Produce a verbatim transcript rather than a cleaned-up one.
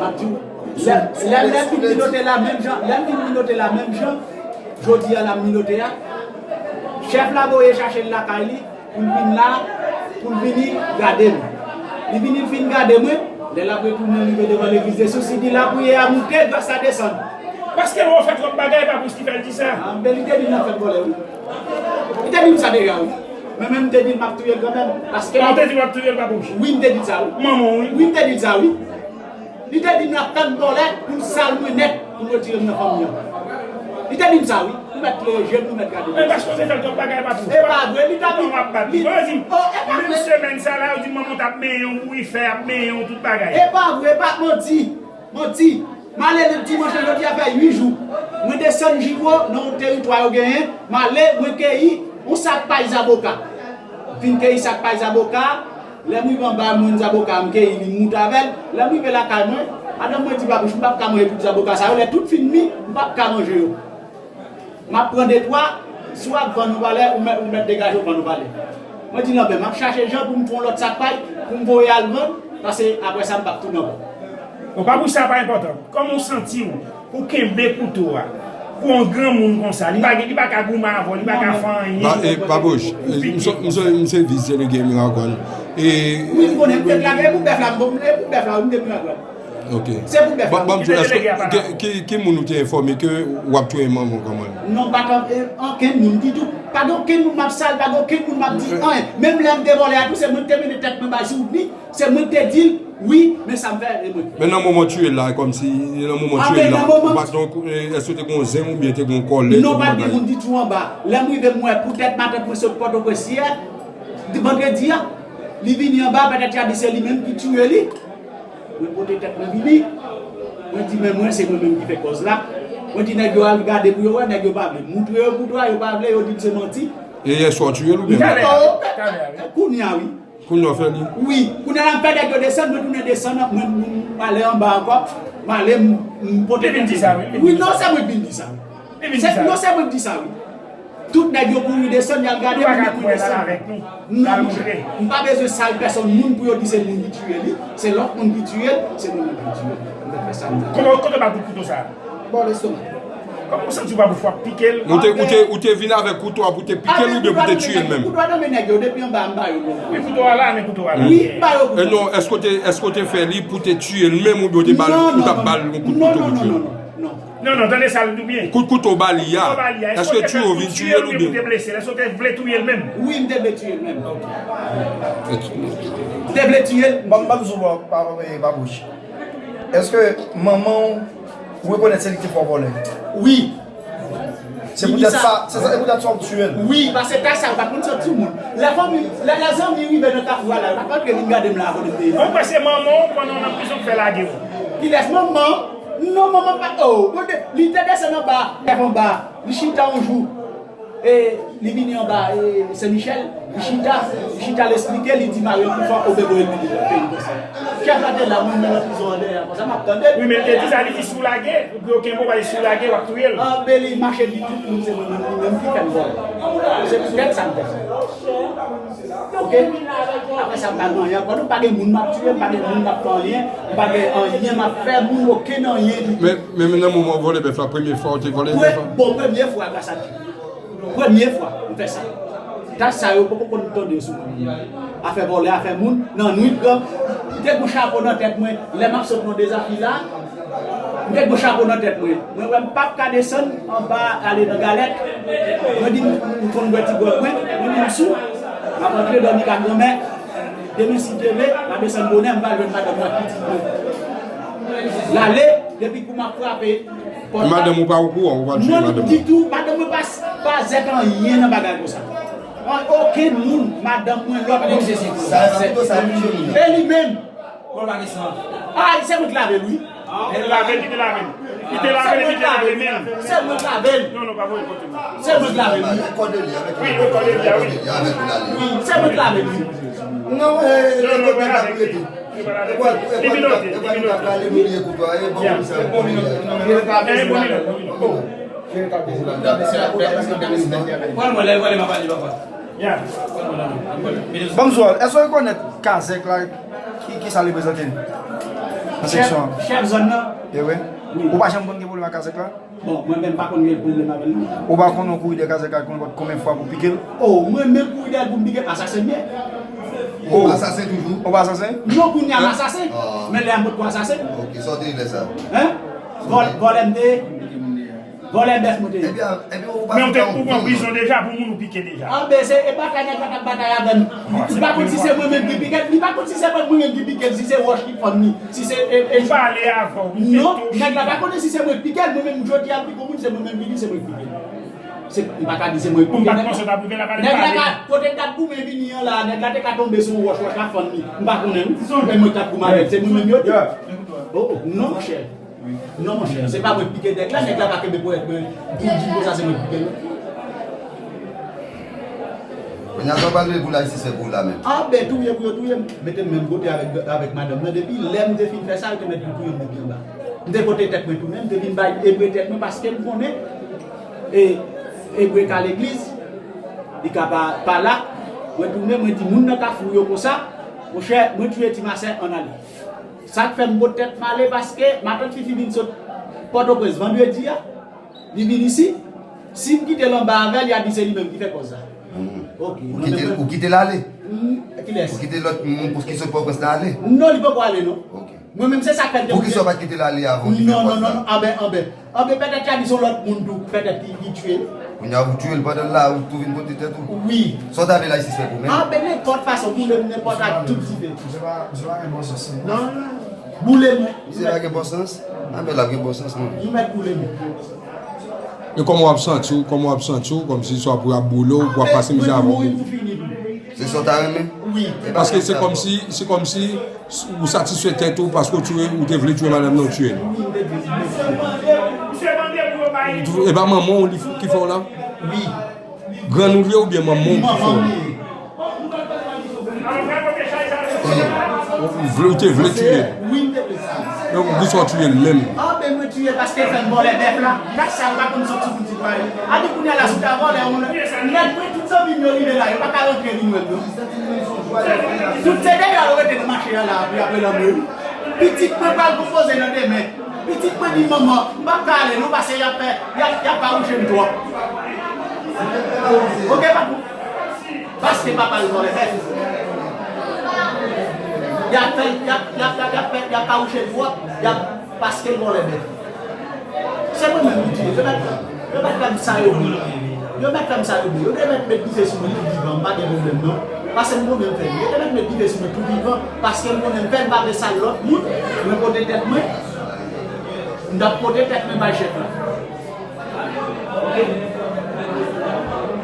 Lè, lè, lè m fin minote la menm jan, lè m fin minote la menm jan, jodi a l ap minote a. Chèf la voye chache l lakay li pou l vin la, pou l vini gade m. Li vini, l fin gade mwen, lè l ap retounen, l rive devan legliz de Sous, li di lapriyè a moute, gras la desann. Paske lè w fè twòp bagay, pa plis ki fè l di sa. Anben, li te di l ap fè l vòlè, wi. Li te di m sa deja, wi. Men, men m te di l m ap touye l kanmenm. Paske. Ou te di w ap touye l, pa bouch. Wi, m te di l sa, wi. Manman, wi. Wi, m te di l sa, wi. Li te di m l ap fè m vòlè pou l sal mwen nèt, pou l retire m nan fanmi an. Li te di m sa, wi. Nou mèt klere je n, nou mèt gade. Men paske w te fè l twòp bagay, pa bouch. E pa vre, li ta di. Kòman w ap bat li? Li, oh, e pa vre. Menm semèn sa la, yo di manman w t ap benyen w, wi, fè ap benyen w, tout bagay. E pa vre, e pa manti. Manti. M ale dimanch lan, jodi a fè uit jou. Mwen desann Jiwo nan yon teritwa yo genyen. M ale, mwen keyi yon sak pay zaboka. M fin keyi sak pay zaboka. Lè m rive anba, m jwenn zaboka, m keyi li, m moute avè l. Lè m rive lakay mwen, madanm mwen di, Babouch, m p ap ka manje tout zaboka sa yo. Lè tout fin mi, m p ap ka manje yo. M ap pran de twa, si w ap vann ou valè, ou mèt, ou mèt degaje w vann ou valè. Mwen di, Lanbè, m ap chache jan pou m fè yon lòt sak pay, pou m voye al vann, paske apre sa, m p ap tounen ankò. Bon, pa pou sa pa enpòtan. Kòman w santi w pou kenbe kouto a? Pou yon granmoun konsa, li pa gen, li pa ka goumen avè w, li pa ka fè anyen. Ba, e, Babouch, e, m se, m se, m se vis delege Miragwàn. E, wi, m konnen, m te lage, e pou bèf la, m, e pou bèf la, wi, m te Miragwàn. Ok. Se pou bèf la. Ban m di w, èske, ki, ki, ki moun ou te enfòme ke w ap touye manman w kanmenm? Non, pa t an-, e, ankenn moun ditou. Pa gen okenn moun m ap sal, pa gen okenn moun m ap di anyen. Menm lè m te vòlè a tou, se mwen ki te mennen tèt mwen bay Souvni, se mwen ki te di l, wi, men sa m fè, e mwen. Men nan moman w touye l la, kòmsi, nan moman w touye l la, ou pa t gen, e, èske w te gen yon zen oubyen te gen yon kòlèg? Non, pa t gen moun ditou anba. Lè m rive, m wè poutèt matant mwen sot Pòtoprens yè, vandredi a, li vini anba, petèt y a di se li menm ki touye li. Mwen pote tèt mwen vini. Mwen di, men mwen, se mwen menm ki fè kòz la. Mwen di nèg yo al gade pou yo wè, nèg yo pa vle. Moutre yo kouto a, yo pa vle, yo di m se manti. E yèswa w touye l oubyen? Talè a, talè a, wi. Kounye a, wi. Kounye a w fè li? Wi. Kounye a la, m fè nèg yo desann, mwen tounen desann, mwen, mwen, m ale anba ankò. M ale, m, m pote tèt mwen. Li vin di sa, wi. Wi, non, se mwen ki vin di sa. Li vin di sa. Non, se mwen ki di sa, wi. Tout nèg yo kouri desann, y al gade, moun yo kouri desann. Non, monchè, m pa bezwen sal pèsonn moun pou yo di se moun ki tiye li, se lòt moun ki tiye l, se moun ki tiye l. M te fè sa m te. Kote, kote w ba kout kouto sa a? Bò lestomak. Kòman w santi w pa pou fwa pike l? Ou te, ou te, ou te vin avèk kouto a pou te pike l oubyen pou te tiye l menm? Kouto a nan men nèg yo, depi anba a m ba yo l. Wi, kouto a la, men kouto a la. Wi, m ba yo kouto. E non, èske w te, èske w te fè li pou te tiye l menm oubyen w te ba l, ou t ap ba l yon kout kouto pou tiye l? Non, non, non, non, non, non. Non, non, tande sa l di w byen. Kout kouto w ba li a, èske w tiye w vin tiye l oubyen? Èske w te vle touye l menm? Wi, m te vle tiye l menm. M te vle tiye l. Ban m, ban m sou bò, pa, pa, pa bouch. Èske manman w, ou rekonèt se li ki te fè w vòlè? Wi. Se poutèt sa, se sa, se poutèt sa w tiye l? Wi, paske ta sa, ou pa konn sòt sou moun. Lè fanmi, lè, lè zanmi rive nan kafou a la, yo pa antre vin gade m la, kote m te ye. Bon, paske manman w, pandan w nan prizon, k fè lage w. Kilès manman? Non, manman pa, oh, bon, li te desann anba, lève anba, li chita yon jou. E, li vini anba, e, Sen Michèl, li chita, li chita, l esplike, li di mari l pou fè obede l vini nan peyi konsa. Chèf la te la, mwen, mwen nan prizon an dèyè, konsa m ap tande. Wi, men l te di sa, li di si w lage, pou yo kenbe w, pa di si w lage, w ap touye l. Anben, li mache di tout moun, se mwen menm, li menm ki fè m vòlè. Se poutèt sa m fè sa. Oke? Apre sa, m pa gen anyen ankò. Non, pa gen moun m ap tiye, m pa gen moun m ap fè anyen, m pa gen anyen m ap fè moun, okenn anyen ditou. Men, men, men nan moman w vòlè bèf la, premye fwa w te vòlè bèf la? Bon, premye fwa, gras a Dye. Premye fwa, m fè sa. Tach sa yo poko konn tande yo sou moun. Afè vòlè, afè moun, nan nwit, gran, m te gen yon chapo nan tèt mwen, lè m ap sot nan Dezafil la, m te gen yon chapo nan tèt mwen. Mwen wè m p ap ka desann anba ale nan Galèt. Mwen di m, m konn bwè ti gwòg mwen, mwen di m sou. M ap antre dòmi ka granmè. Demen si Dye vle, m a desann bonè, m pral jwenn madanm mwen ak pitit mwen. L ale, depi kou m ap frape pòt la. Madanm ou pa okouran, ou pa tiye madanm ou? Non, ditou, madanm mwen pa, pa zèt anyen nan bagay konsa. An, okenn moun, madanm mwen, lòt moun. Sa, sa, sa, sa, e li menm. Bon, pa gen san. Ah, se mwen k lave l, wi. Li te lave l, li te lave l. Li te lave l, li te lave l, men. Se mwen k lave l. Non, non, pa voye kote mwen. Se mwen k lave l, wi. Wi, e kòde li a, wi. Wi, se mwen k lave l, wi. Non, e, e kote l la pou rete. E pa, e pa nou k ap, e pa nou k ap rale nou bliye kouto a, e bon moun sa, e bon moun. E bon moun. Oh. Pran mwen, lè l vòlè, m ap pale, papa. Ban m sou, èske w rekonèt kazèk la, ki, ki sa l reprezante? Nan seksyon an. Chèf zòn nan. E wi. Wi. Ou pa janm konn gen pwoblèm ak kazèk la? Bon, mwen menm pa konn gen pwoblèm avè l non. Ou pa konn yon kouri dèyè kazèk la konn konbyen fwa pou pike l? O, mwen menm kouri dèyè l pou m pike l, asasen m ye. O, asasen toujou? Ou pa asasen? Non, kounye a m asasen. Men lè a m potko asasen. Ok, sa w te ye lè sa? Hein? Vòl, vòlè m te ye. Vòlè bèf mwen te ye. Epi, epi ou pa... Men ou te, ou pran prizon deja pou moun ou pike deja. Anben, se, e batay nèg la t ap batay avè m. Li pa konn si se mwen menm ki pike l, li pa konn si se mwen menm ki pike l, si se wòch ki fann li, si se, e, e... Ou pale avè w, li te... Non, nèg la pa konnen si se mwen ki pike l, mwen menm jodi a m pike yon moun, se mwen menm ki di se mwen ki pike l. Se, m pa ka di se mwen ki pike nèg la. Nèg la ka, kote l t ap goumen vini an la, nèg la te ka tonbe sou yon wòch, wòch la fann li. M pa konnen, wi. E mwen k t ap goumen avè l, se mwen menm yo di. O, non, monchè. Non, monchè, se pa mwen k pike nèg la, nèg la pa kenbe ponyèt mwen pou di konsa se mwen k pike l. Kounye a, sa w pral leve pou lajistis fè pou ou la menm? Anben, touye pou yo touye m. Mete m menm kote avèk, avèk madanm nan. Depi lè m te fin fè sa, yo te mèt vin touye m depi anba. M te pote tèt mwen tounen, m te vin bay Ebre tèt mwen paske m konnen, e, Ebre ka legliz, li ka pa, pa la. Mwen tounen, mwen di moun nan Kafou yo konsa, monchè, mwen touye Ti Masè, ann ale. Sa k fè m pot tèt m ale, paske matant Fifi vin sot Pòtoprens vandredi a, li vin isi. Si m kite l anba avè l, y a di se li menm ki fè kòz la. Hmm. Ok, ou mwen kite, menm, ou kite l ale? Hmm, kilès? Ou kite lòt moun pou ki sot Pòtoprens la ale? Non, li poko ale, non. Ok. Mwen menm, se sa k fè m te... Poukisa w pa t kite l ale avan w te fè kòz la? Non, non, non, non, anben, anben. Anben, petèt y a di se yon lòt moun tou, petèt ki, ki tiye l. Kounye a, ou tiye l pandan l la, ou tou vin pote tèt ou? Wi. Sa w ta vle lajistis fè pou ou menm? Anben, nenpòt fason, boule m nenpòt ak tout dife. Misye pa, misye pa gen bon sans, non. Non, non. Boule m. Misye pa gen bon sans? Anben, l ap gen bon sans, non. Ou mèt boule m. E kòman w ap santi w, kòman w ap santi w, kòmsi swa pou y ap boule w, pou w ap pase mizè avè w? Anben, mwen mouri m tou fini tou. Se sa w ta renmen? Wi. Paske se kòmsi, se kòmsi ou satisfè tèt ou paske w touye, ou te vle touye madanm nan, ou touye l. Wi, m te vle, m te vle. E pa manman w li f-, ki fè w la? Wi. Grann ou li ye oubyen manman w ki fè w la? Manman m li ye. Ou vle, ou te vle touye l? Wi, m te vle touye l. Donk, poukisa w touye l menm? Anben, mwen touye l paske l fè m vòlè bèf la. Gad sa, m pa konn sot sou moun sitwayen. Anben, kounye a la, si w ta vòlè, yon lè, nèg mwen, tout zanmi m yo rive la, yo pa ka rantre vin wè m, non. Tout se deyò yo rete nan mache a la, apre, apre lanmò. Pitit mwen pral konpoze nan demen. Pitit mwen di, "Manman, m p ap ka ale non, paske y ap fè, y ap, y ap fawouche m twòp." Ok, papou? Paske papa l vòlè bèf. Y ap fè, y ap, y ap, y ap, y ap fè, y ap fawouche l twòp, y ap, paske l vòlè bèf. Se mwen menm ki di, yo mèt, yo mèt fè m sa yo vle. Yo mèt fè m sa yo vle. Yo te mèt met dife sou mwen tou vivan, m pa gen pwoblèm non. Paske m konnen m fè l. Yo te mèt met dife sou mwen tou vivan, paske m konnen m fè l, m pa vle sal lòt moun. Mwen pote tèt mwen, m t ap pote tèt mwen bay chèf la. Ok?